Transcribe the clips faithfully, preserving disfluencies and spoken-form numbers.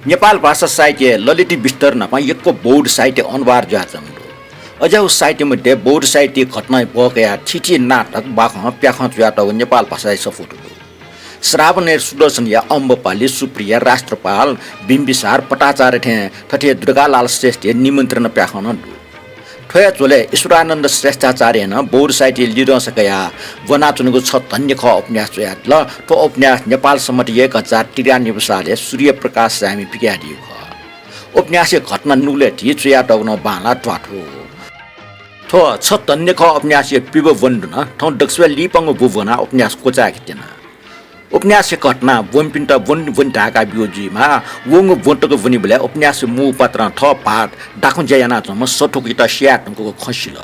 नेपाल भाषा साहित्य ललित विस्तर नाप यक्व बौद्ध साहित्य अनुवाद जुयाच्वंगु दु। अज्याःगु साहित्य मध्ये बौद्ध साहित्य घटनाया ब्वः कयाः थीथी नाटक, बाखं, प्याखं जुयातःगु नेपाल भाषाया सफूत दु। श्रावणेर सुदर्शनया अम्बपाली, सुप्रिया, राष्ट्रपाल, बिम्बिसार, पटाचार्य थें थथे दुर्गालाल श्रेष्ठया निमन्त्रण प्याखं नं दु। थ्वया झ्वलय् ईश्वरानन्द श्रेष्ठाचार्यं नं बौद्ध साहित्यय् लिधंसा कयाः ब्वनाच्वनागु छ धन्य खः उपन्यास च्वयादिल। थ्व उपन्यास नेपाल सम्बत एक हजार त्रियानब्बे सालय् सूर्य प्रकाश साय्‌मि पिकयादीगु खः। उपन्यासया घटना नुगलय् थी च्वयातःगु नं बांलाः त्वाथु। थ्व छ धन्य खः उपन्यासया प्यब्व ब्वने दुने थौं दक्वसिबय् लिपांगु ब्व ब्वनाः उपन्यास क्वचाय्‌के त्यना। उपन्यासया घटना ब्वंपिन्त ब्वने ब्वने धाय्‌का ब्यूगु जुइमाः। वंगु ब्वं तक ब्वनीबलय् उपन्यासया मू पात्रं थः भाःत दाखुँ ज्या यानाच्वंम्ह सथोकयात स्याये धुंकूगु खँ सिल।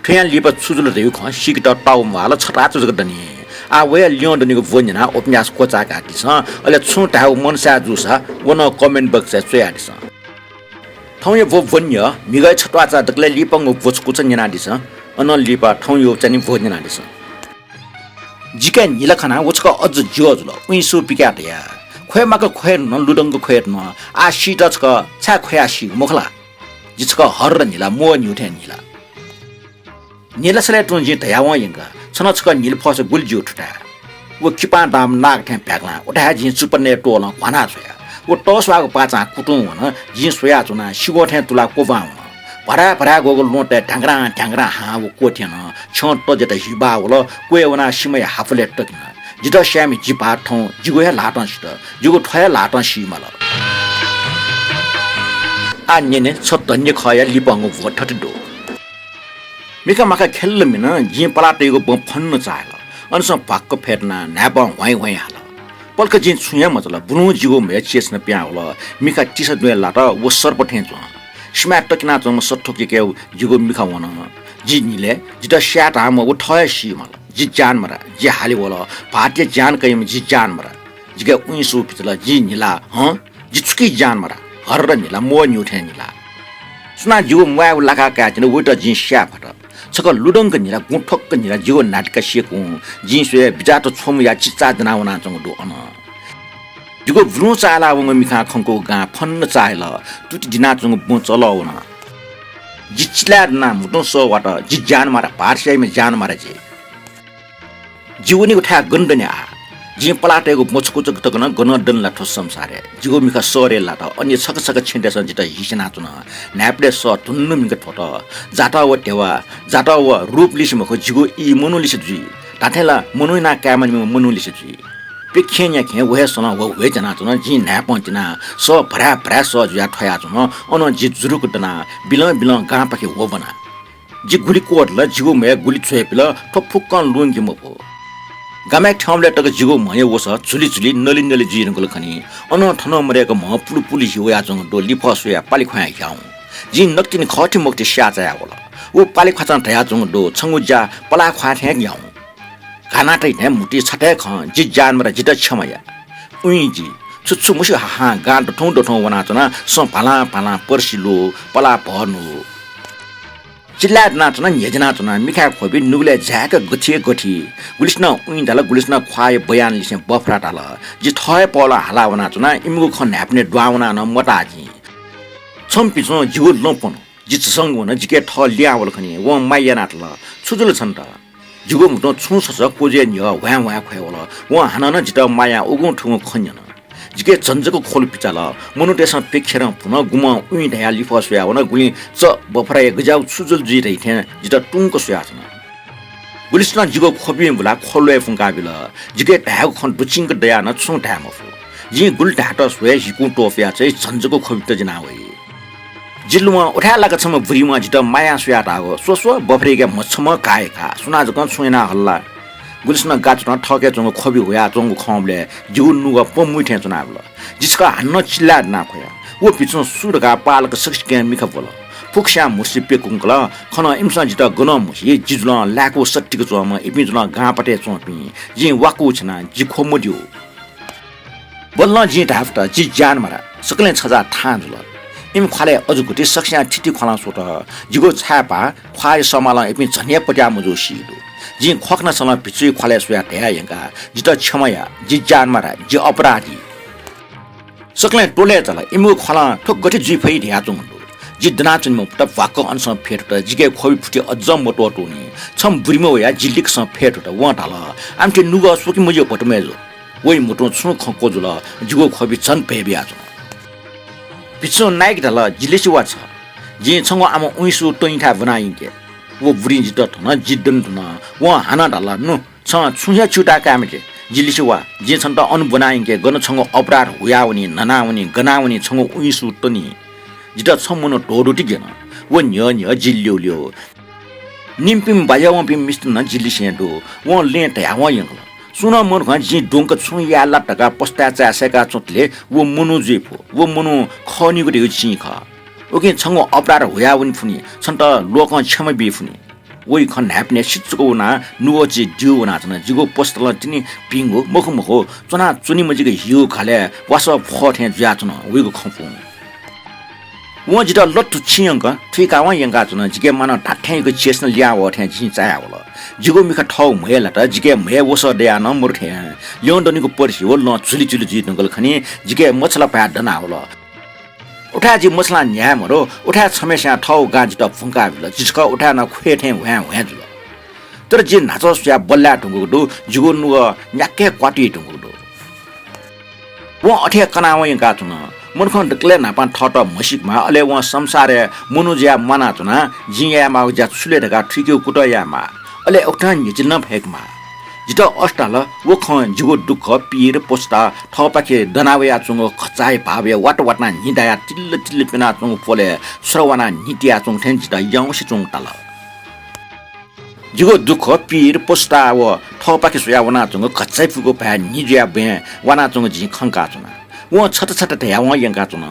थुयां लिपा छु जुल धइगु खँ सीकेत ताःगु म्वाःल, छताःचा जक दनि। आः वया ल्यं दनिगु ब्व न्यनाः उपन्यास क्वचाय्‌कादिसँ। अले छुं धायेगु मनसाय जूसा व नं comment box-य् च्वयादिसँ। थौंया ब्व ब्वने यः, म्हिगःया छत्वाःचा दकलय् लिपांगु ब्व छकूचा न्यनादिसँ। अनं लिपा थौंया च्वनी ब्व न्यनादिसँ। जिके न्हिला खनाः व छकः अझ ज्यः जुल। उइँसु पिकाः धया, ख्वये माःगु ख्वये धुन, लुधंक ख्वये धुन। आः सीत छकः छाय् ख्वयाः सीगु मखु ला? जि छकः हर्र न्हिला, म्वः न्हिउ थें न्हिला। न्हिलासलय् तुं जिं धयावं यंका, छन्त छकः न्हिला फःसा गुलि ज्यू थुताय्। व किपां दांम्ह नाग थें भ्याकलां उथाय् जिं चुपन्नय् त्वलं घ्वाना छ्वया। व तःस्वाःगु पाचां कुतुं वन, जिं स्वयाच्वना, सिवः थें तुलाः क्वबां वन। भराय् भराय् ग्वःगु ल्वहंतय् ढ्याङ्ग्रां ढ्याङ्ग्रां हां व क्वथ्यन। छ्यं तज्यात हिबा वल, क्वय् वनाः सिमाया हापुलय् तकिन। जितः स्याइम्ह जि भाःत थौं जिगु हे ल्हातं सित, जिगु थः हे ल्हातं सी माल। आः न्यने छ धन्य खःया लिपांगु ब्व थथे दु। मिखा माखा ख्यल्ल मिन, जिं पलाः तइगु ब्वं फन्न चाःहिल। अनसं भ्वाक्क फ्यतुनाः न्हाय्पं ह्वाँय् ह्वाँय् हाल। पलख जिं छुं हे मचाल, बुलुं जिगु म्हय् चेसना पिहां वल। मिखा तिसा द्वँय् लात, व सर्प थें च्वं। सिमाय् तकिनाच्वंम्ह सथोकयाके जिगु मिखा वन। जि न्हिलय् जितः स्याये धाःम्ह व थः हे सी माल। जि ज्यानमरा, जि हाले वल, भाःतया ज्यान कइम्ह जि ज्यानमरा। जिके उइँसु पिचल, जि न्हिला, हँ, जि छुकी ज्यानमरा, हर्र न्हिला, म्वः न्हिउ थें न्हिला। सुनां जिगु म्वायेगु लाका कायेत्यन, वइत जिं स्याये फत। छकः लुधंक न्हिला, गुँ थ्वक्क न्हिला जिगु न्हातिका सेकुं जिं स्वये बिचाः त छ्वमुया चिचाः दना वनाच्वंगु दु अन। जिगु बुलुं चाःहिला वंगु मिखां खंकूगु गां फन्न चाःहिल, तुति दिनाच्वंगु ब्वं चलः वन। जि चिल्लाय् दनाः म्हुतुं सः वात, जि ज्यानमरा, भाःत स्याइम्ह ज्यानमरा जि। जि वनीगु थाय् गन दनि आः? जिं पलाः तयागु ब्वं छकूचा तक नं गनं दनि ला थ्व संसारय्? जिगु मिखा शहरय् लात। अन छकः छकः छेँतय्‌सं जितः हिस्यानाच्वन। न्हाय्पलय् सः धुन्नु मिंक थ्वत। जात व ध्यबा, जात व रूपलिसे मखु, जिगु ई मनूलिसे जुइ। धात्थें ला मनू यानाः कायेमानिम्ह मनूलिसे जुइ। प्यखें न्याखें व हे सलं ह्वःह्वय् च्यानाच्वन। जिं न्हाय्पं तिनाः सः भ्राय् भ्राय् सः जुयाः थ्वयाच्वन। अनं जि जुरुक्क दनाः बिलं बिलं गांपाखे ह्वब्वना। जि गुलि क्वदल, जिगु म्हय् गुलि च्वय् पिल, थ्व फुक्कं लुंके मफु। गामय् थ्यंबलय् तक जिगु म्हया वसः झुलि झुलि नलि नलि जुइ धुंकल खनी। अनं थनं मदय्क म्हं पुलु पुलु हि वयाच्वंगु दु, लिफः स्वयाः पालि ख्वाँय् ह्याउँ। जिं नकतिनि खःति मखति स्याःचाया वल। व पालि ख्वाँचं धयाच्वंगु दु, छंगु ज्या पलाः ख्वाः थें याउँ। घानातइ थें म्हुतुइ छथाय् खं, जि ज्यानमरा, जितः क्षमा या। उइँ जि, छु छु मस्यू हाहां गां दथुं दथुं वनाच्वना, सँ भालां भालां पर्सि लु, पलाः भः नु। चिल्लाय् दनाच्वना, न्ह्यज्यानाच्वना, मिखाय् ख्वबि नुगलय् झाय्क गथि गथि। गुलिसिनं उइँ धाल, गुलिसिनं ख्वाःया बयानलिसें बफरा धाल। जि थः हे पहलं हाला वनाच्वना, इमिगु खँ न्हाय्पनय् दुहां वनाः नं मताः जिं। छम्ह पिचुं जिगु लँ पन। जि झसंक वन, जिके थः लिहां वल खनी। वं माया यानातल। छु जुल छन्त? जिगु म्हुतुं छुं ससः क्वजुया न्ह्यः ह्वाँय् ह्वाँय् ख्वय् वल। वं हानं नं जितः मायां उगुं थुगुं खँ न्यन। जिके झन जक ख्वलु पिचाल। मनूतय्‌सं प्यखेरं फुन, गुम्हं उइँ धयाः लिफः स्वयाः वन, गुलिं च बफराया गज्याःगु छु जुल जुइ धइ थें जितः तुंक स्वयाच्वन। गुलिसिनं जिगु ख्वबिं बुलाः ख्वल्वय् फुंका बिल। जिके धायेगु खँ दुचिंक दयाः नं छुं धाये मफु। जिं गुलि धायेत स्वये हिकुं त्वपुया चाहिँ झन जक ख्वबित जिना वइ। जि लुमं उथाय् लाक छम्ह बुरिम्हं जितः मायां स्वयाः धाःगु, स्व स्व, बफरायाके म्हछम्ह काय् का, सुनां जकं छुं याना हल ला? गुलिसिनं गाच्वतं थःके च्वंगु ख्वबि हुयाच्वंगु खंबलय् जिगु नुगः पमुइ थें च्वनाबिल। जि छकः हानं चिल्लाय् दना ख्वया। व पिचुं सु धकाः पालक सकसिकें मिखा ब्वल। फुक्कस्यां म्हुसि प्यकुंकल। खनं इमिसं जितः गनं म्हुसि, जि जुलं लाय्कू सत्तिक च्वंम्ह, इपिं जुलं गांपातय् च्वंपिं। जिं वाकू छ्यना, जि ख्व मद्यू। बल्लं जिं धायेफत, जि ज्यानमरा, सकलें छजाः थाहां जुल। इमि ख्वालय् अजू गुति, सकस्यां थिति ख्वालं स्वत। जिगु छाय्‌पाः ख्वाःया समालं इपिं झन हे पत्याः मजूगु सी दु। जिं ख्वखनासलं भिचुइ ख्वालय् स्वयाः धयाः यंका, जितः क्षमा या, जि ज्यानमरा, जि अपराधी। सकलें त्वलय् चाल, इमिगु ख्वालं थ्व गथे जुइ फइ धयाच्वंगु दु। जि दनाच्वनेमाःगु भ्वाक्क अनसं फ्यतुत, जिके ख्वबि फुति अज्जं मत्वःतूनि। छम्ह बुरिम्ह वयाः जि लिक्कसं फ्यतुत। वं धाल, आमथे नुगः स्वके मज्यू भतुमय् जु। वइ म्हुतुं छुं खँ क्वजुल, जिगु ख्वबि झन भय् बियाच्वन। भिक्षुं नाय्के धाल, जि लिसे वा छ। जिं छंगु आमा उइँसु तनिथाय् ब्वना यंके। व बुरिं जितः थन, जि दने धुन। वं हानं धाल, नु, छं छुं हे च्यूताः काये मते। जि लिसे वा, जिं छन्त अन ब्वना यंके, गन छंगु अपराध हुयावनी, न्हनावनी, गनावनी, छंगु उइँसु तनी। जितः छम्ह मनू धोधोति ग्यन। व न्ह्यः न्ह्यः जि ल्यू ल्यू। निम्हपिं बाज्या वंपिं मिस्त नं जि लिसें दु। वं लँय् धयावं यंकल। सुं नं मनुखं जिं द्वंक छुं याये लात धकाः पस्ताय् चाय् सय्का च्वंतले व मनू जुइ फु। व मनू खःनिगु धइगु चिं खः। उकिं छंगु अपराध हुयावने फुनि, छन्त लोकं क्षमा बी फुनि। वइ खँ न्हाय्पनय् सिचुक वनाः नुगः चिं द्यू वनाच्वन। जिगु पसुतलं तिनि भिंगु मखु मखु च्वनाच्वने मजिक हिउ घालय् वासः फ्वः थें जुयाच्वन। वइगु खँ पूवं वं जितः लथु छिं यंक थुइकावं यंकाच्वन। जिके मानं धात्थें यक्व चेसनं लिहां वः थें जिं चायावल। जिगु मिखा थःगु म्हय् लात। जिके म्हय् वसः दयाः नं मदु थें ल्यं दनिगु परिस्थिति व लं चुलि चुलि जुइ धुंकल खनी। जिके मछालापाय् दनावल। उथाय् जि मछालां न्ह्याये मदु। उथाय् छम्हेस्यां थःगु गां जितः भुंकाबिल। जि छकः उथाय् नं ख्वय् थें ह्वाँय् ह्वाँय् जुल। तर जि न्हाचः स्वयाः बल्लाये धुंकूगु दु। जिगु नुगः न्याक्क हे क्वातुइ धुंकूगु दु। वं अथे हे कनावं यंकाच्वन। मनुखं दकलय् न्हापां थःत म्हसीकेमाः, अले वं संसारय् मनू जुयाः म्वानाच्वनाः जिं यायेमाःगु ज्या छु ले धकाः थुइकेगु कुतः यायेमाः, अले उकथं न्ह्यचिले नं फय्केमाः। जितः अथे धाल, व खँ जिगु दुःख, पीर, पछुताः थःपाखे दना वयाच्वंगु खचाइ भावय् वात वातां न्हि दायाः तिल्ल तिल्ल प्यनाच्वंगु प्वलय् स्वरा वानाः न्हि तियाच्वंगु थें जितः याउँसे च्वंगु ताल। जिगु दुःख, पीर, पछुताः व थःपाखे स्वयाः वनाच्वंगु घचाइपुगु भाय् न्हि जुयाः बँय् वानाच्वंगु जिं खंकाच्वना। वं छता छता धयावं यंकाच्वन।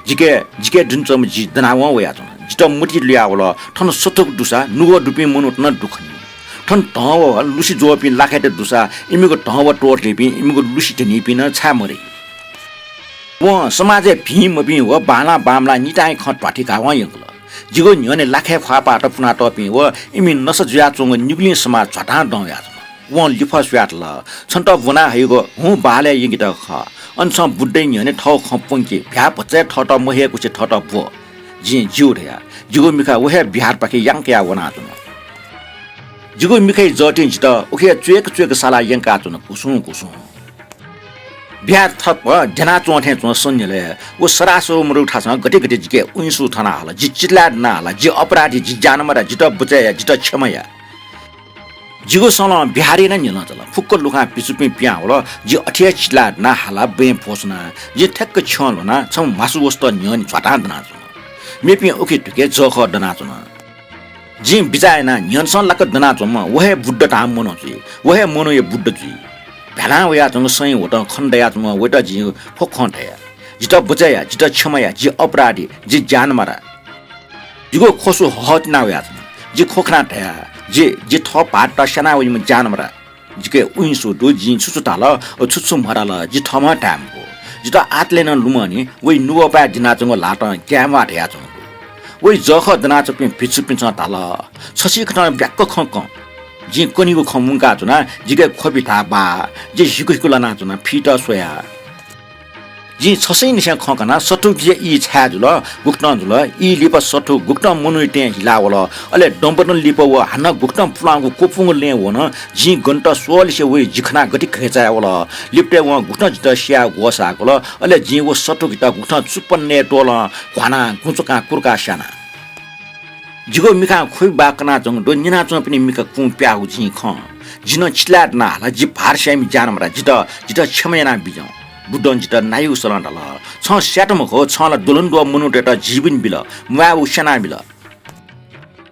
जिके, जिके दुने च्वंम्ह जि दनावं वयाच्वन। जितः मतिइ लुयावल, थन सत्तुक दुसा नुगः दुपिं मनूत नं दु खनी। थन धं व लुसि ज्वःपिं लाखाय्त दुसा इमिगु धं व त्वःतेपिं, इमिगु लुसि धनीपिं नं छाय् मदइ? वं समाजय् भिं मभिं व बांलाः बांमलाः नितां हे खँ ध्वाथुइकावं यंकल। जिगु न्ह्यःने लाखाय् ख्वाःपाःत पुनातःपिं व इमि नसा जुयाच्वंगु निगुलिं समाज झ्वातां दं वयाच्वन। वं लिफः स्वयाः धाल, छन्त ब्वना हइगु हुँ बहालय् यंकेत खः। अन छं बुद्धया न्ह्यःने थःगु खँ प्वंकि, भ्याः भचा हे थःत मह्यय्कुसे थःत ब्व। जिं ज्यू धया। जिगु मिखा व हे बिहारपाखे यां कयाः वनाच्वन। जिगु मिखाया जःतिं जितः उखे च्वय्क च्वय्क सालाः यंकाच्वन, घुसुं घुसुं। बिहार थप द्यनाच्वं थें च्वं सन्निलय् व सरासर मरुगु थासं गथे गथे जिके उइँसु थना हल, जि चिल्लाय् दना हल, जि अपराधी, जि ज्यानमरा, जितः बचय् या, जितः क्षमा या। जिगु सलं बिहारय् नं न्हिलं चल। फुक्क लुखां पिचुपिं पिहां वल। जि अथे हे चिल्लाय् दना हाला बँय् भ्वसुना। जिं थ्याक्क छ्यं ल्ह्वना छम्ह म्हासु वसत न्ह्यःने झ्वातां दनाच्वन। मेपिं उखे थुखे जःखः दनाच्वन। जिं बिचाः याना न्ह्यःनेसं लाक्क दनाच्वंम्ह व हे बुद्ध धाःम्ह मनू जुइ। व हे मनूया बुद्ध जुइ। भ्यालां वयाच्वंगु सैं ह्वतं खने दयाच्वंम्ह वयात जिं थ्व खँ धया, जितः बचय् या, जितः क्षमा या, जि अपराधी, जि ज्यानमरा। जिगु ख्वसु हहतिना वयाच्वन। जिं ख्वखनाः धया, जि, जि थः भाःत स्याना वइम्ह ज्यानमरा। जिके उइँसु दु, जिं छु छु धाल, व छु छु मधाल, जि थःम्हं धाये मखु। जितः आतले नं लुमंनि, वइ नुगःपाय् दिनाच्वंगु ल्हातं ग्याये म्वाः धयाच्वंगु दु। वइ जःखः दनाच्वंपिं भिक्षुपिन्सं धाल, छसिकथं ब्याक्क खँ कं। जिं कनीगु खँ मुंकाच्वना, जिके ख्वबि धाः बाः, जि हिकु हिकु लानाच्वना फीत स्वयाः। जिं छसिंनिसें खँ कना, सत्तुक जि ई छाय् जुल, गुकथं जुल, ई लिपा सत्तु गुकथं मनूया थें हिला वल, अले दँपदँ लिपा व हानं गुकथं पुलांगु क्वपुंगु लँय् वन, जिं गनत स्वःलिसे वइ जि खनाः गथे घय्चाय् वल, लिपतय् वं गुकथं जितः स्यायेगु ग्वसाः कल, अले जिं व सत्तुकित गुकथं चुप्पा नये त्वलं घ्वानाः गुँचुकां कुर्काः स्याना। जिगु मिखां ख्वबि बाः कनाच्वंगु दु, न्यनाच्वंपिनि मिखा कुं प्याःगु जिं खं। जि नं चिल्लाय् दना हाला, जि भार स्याइम्ह ज्यानमरा, जितः, जितः क्षमा यानाबिज्याहुँ। बुद्धं जितः नाय्गु सलं धाल, छं स्यात मखु, छं ला द्वलंद्वः मनूतय्त जीवन बिल, म्वायेगु स्यानाबिल।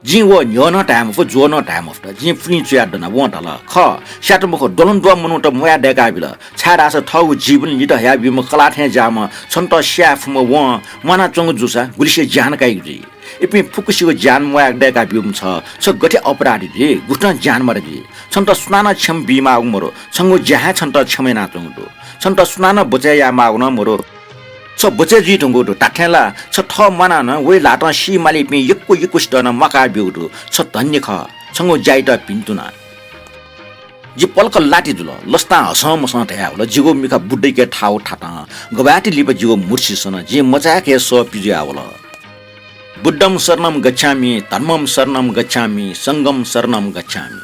जिं व न्ह्यः नं धाये मफु, ज्वः नं धाये मफुत। जिं पुलिं चुयाः दना, वं धाल, खः, स्यात मखु, द्वलंद्वः मनूत म्वाये दय्काबिल, छाय्धाःसा थःगु जीवन लित हयाबीम्ह कलाः थें ज्याःम्ह छन्त स्याये फुम्ह वं म्वानाच्वंगु जूसा गुलिसे ज्यान काइगु जुइ? इपिं फुक्कसिगु ज्यान म्वाये दय्काब्यूम्ह छ, छ गथे अपराधी जुइ? गुकथं ज्यानमरा जुइ? छन्त सुनानं क्षमा बीमाःगु मरु, छंगु ज्यां हे छन्त क्षमा यानाच्वंगु दु। छन्त सुनानं बचय् यायेमाःगु नं मरु। छ बचय् जुइ धुंकूगु दु। धात्थें ला छ थः म्वानाः नं वइ ल्हातं सी मालीपिं यक्व यक्वसित नं म्वाकाः ब्यूगु दु। छ धन्य खः, छंगु ज्याइत भिन्तुना। जि पलख लाति जुल, लसतां हसं मसं धयावल, जिगु मिखा बुद्धैके थाउ थातं। गबाति लिपा जिगु मुर्सी सन, जिं मचाय्क हे सः पिजुयावल। बुद्धं शरणं गच्छामि, धर्मं शरणं गच्छामि, संघं शरणं गच्छामि।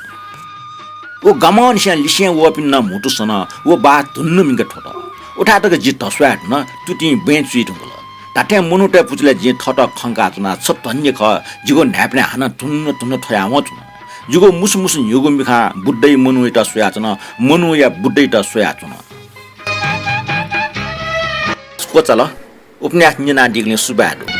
व गामंनिसें लिसें वःपिं नं म्हुतु सन, व बाः धुन्नु मिंक थ्वत। उथाय् तक जि धस्वाये धुन, तुतिं बँय् चुइ धुंकल। धात्थें मनूतय् पुचलय् जिं थःत खंकाच्वना, छ धन्य खः, जिगु न्हाय्पनय् हानं धुन्न धुन्न थ्वयावं च्वन। जिगु मुसु मुसु न्ह्यूगु मिखां बुद्धै मनूयात स्वयाच्वन, मनूया बुद्धैत स्वयाच्वन। क्वचाल, उपन्यास न्यनादीगुलिं सुभाय् दु।